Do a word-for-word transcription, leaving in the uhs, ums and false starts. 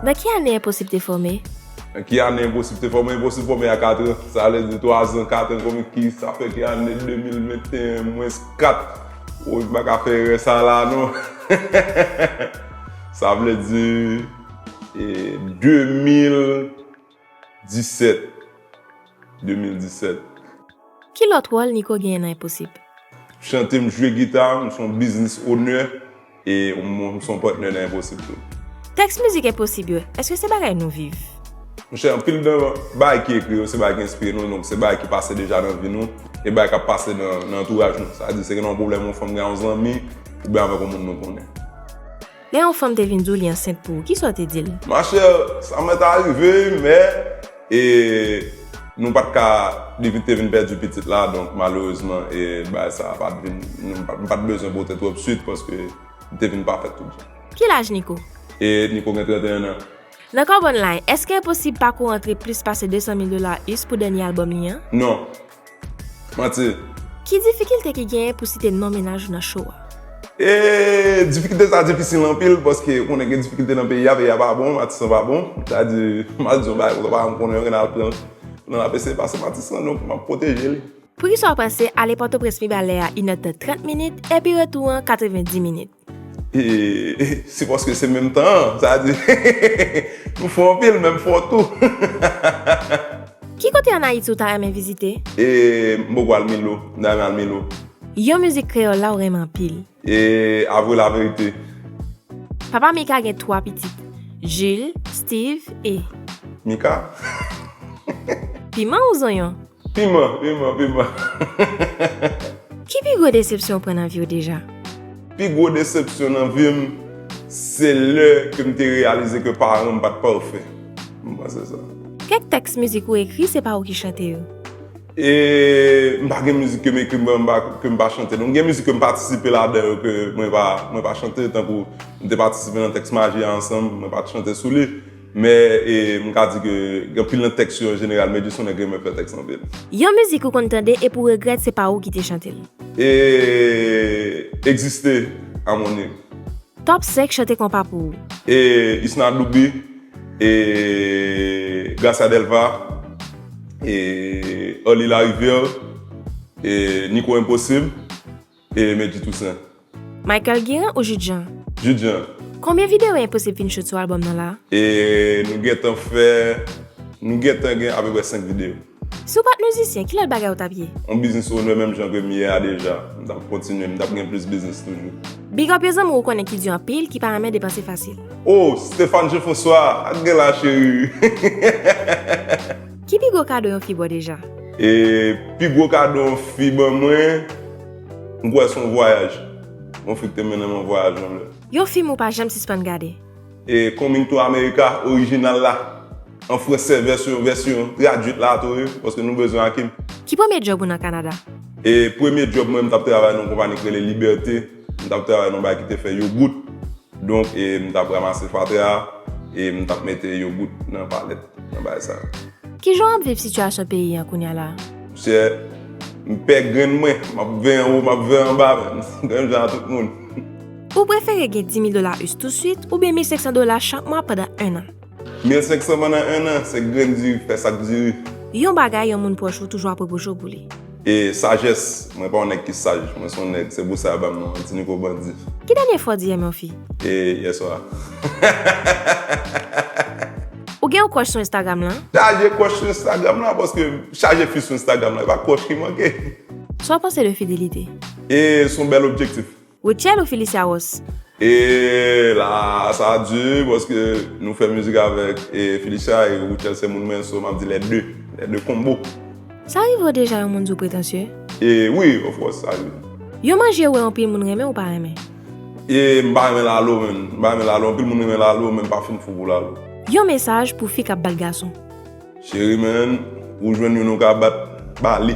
Nan ki ane Enposib te fòme? Nan ki ane Enposib te fòme? Enposib fòme a kat an. Sa vle di twa zan, kat an, konbyen ki sa fè ki ane de mil venteyen mwens kat. Woy, m pa ka fè erè sa la, non. Sa vle di, e, de mil disèt. De mil disèt. Ki lòt wòl Nico genyen nan Enposib? Chante, m jwe gita, m se yon business owner, e m, m se yon partner nan Enposib tou. Tèks mizik Enposib yo, èske se bagay nou viv? Monchè, anpil nan bagay ki ekri yo, se bagay ki enspire nou, donk se bagay ki pase deja nan vi nou, e bagay k ap pase nan, nan antouraj nou. Sa vle di, se gen yon pwoblèm, yon fanm gen yon zanmi, oubyen avèk yon moun nou konnen. Lè yon fanm te vin di w li ansent pou ou, kisa w te di l? Machè, sa mèt arive, men, e, nou pa t ka, li vin, te vin pèdi pitit la, donk, malerezman, e, bagay sa a pa t vin, nou pa, m pa t bezwen pote twòp swit, paske li te vin pa fèt tout jan. Ki laj Nico? E, Nico gen trannteyen an. Nan Carbon Line, èske Enposib pa ko rantre plis pase de san mil dola us pou dènye albòm li an? Non. Manti. Ki difikilte ki genyen pou site non mennaj ou nan show a? E difikilte sa difisil anpil, paske ou konnen gen difikilte nan peyi a, peyi a pa bon, atis lan pa bon. Sa di, m al di yon bagay, ou pa konn konnen, ou gen al pran nan lapese pase atis lan, donk m ap pwoteje li. Poukisa w panse ale Pòtoprens Mibalè a inèdtan trant minit, epi retou an katrevenndis minit? E se paske se menm tan an, sa di, nou fò anpil, men m fò tou. Ki kote ann Ayiti ou ta renmen vizite? E m poko al Milo, m ta renmen al Milo. Yon mizik kreyòl la ou renmen anpil? E Avwe Laverite. Papa Mika gen twa pitit, Jules, Steve e Mika. Piman ou zonyon? Piman, piman, piman. Ki pi gwo desepsyon ou pran nan vi w deja? Pi gwo desepsyon nan vi m, se lè ke m te reyalize ke paran m pa t pafè. M panse sa. Kèk tèks mizik ou ekri, se pa ou ki chante yo? E m pa gen mizik ke m ekri, m pa, ke m pa chante. Donk, gen mizik ke m patisipe ladan yo ke mwen pa, mwen pa chante, tankou m te patisipe nan tèks Maji a ansanm, mwen pa t chante sou li. Men, e, m ka di ke gen anpil nan tèks yo an jeneral, Medji se yon nèg renmen fè tèks anpil. Yon mizik ou konn tande epi w regrèt se pa ou ki te chante l? E, Egziste, Amoni. Top senk chante konpa pou ou? E, Isna Doubi, e, Gracia Delva, e, Arly Larivière, e, Nico Enposib, e, Medji Toussaint. Michael Guérin ou Jude Jean? Jude Jean. Konbyen videyo Enposib fin shoot sou albòm nan la? E nou gentan fè, nou gentan gen apeprè senk videyo. Si w pa t mizisyen, ki lòt bagay ou t ap ye? Yon business owner menm jan ke m ye a deja. M t ap kontinye, m t ap gen plis biznis toujou. Big up yon zanmi w ou konnen ki di anpil, ki pa renmen depanse fasil. Oh, Stéphane Jean-François, ak gen la cheri. Ki pi gwo kado yon fi ba w deja? E pi gwo kado yon fi ban mwen, m kwè se yon vwayaj. Yon fi ki te mennen m yon vwayaj yon lè. Yon fim ou pa janm sispann gade? E Coming to America orijinal la, an fransè, vèsyon, vèsyon tradwit la tou, wi, paske nou bezwen Akim. Ki premye djòb ou nan Kanada? E premye djòb mwen, m t ap travay nan yon konpayi ki rele Liberté. M t ap travay nan yon bagay ki te fè yogout. Donk, e, m t ap ranmase fatra, e m t ap mete yogout nan palèt, nan bagay sa yo. Kijan w ap viv sitiyasyon peyi an kounye a la? Monchè, m pè grenn mwen, m ap veye anwo, m ap veye anba, menm jan a tout moun. Ou prefere gen dis mil dola us touswit oubyen mil senk san dola chak mwa pandan enn an? Mil senk san pandan enn an, se grenn diri, fè sa k diri. Yon bagay yon moun pwòch ou toujou ap repwoche w pou li? E sajès, mwen pa yon nèg ki saj, mwen se yon nèg, se pou sa yo ba m non an, Ti Niko Bandi. Ki dènye fwa w di w renmen yon fi? E yèswa. Ou gen yon crush sou Instagram lan? Chaje crush sou Instagram lan, paske chaje fi sou Instagram lan, e pa crush ki manke. Sa w panse de fidelite? E se yon bèl objektif. Rutshelle ou Felicia Ross? E la, sa di, paske nou fè mizik avèk e Felicia e Rutshelle se moun mwen, so m ap di les deux, les deux combo. Sa rive w deja yon moun di w pretansye? E wi, of course, sa rive. Yon manje w wè anpil moun renmen ou pa renmen? E m pa renmen Lalo, menn. M pa renmen Lalo, anpil moun renmen Lalo, men m pa fin fou pou Lalo. Yon mesaj pou fi k ap bat gason. Cheri, menn, pou jwenn youn ou ka bat, ba li.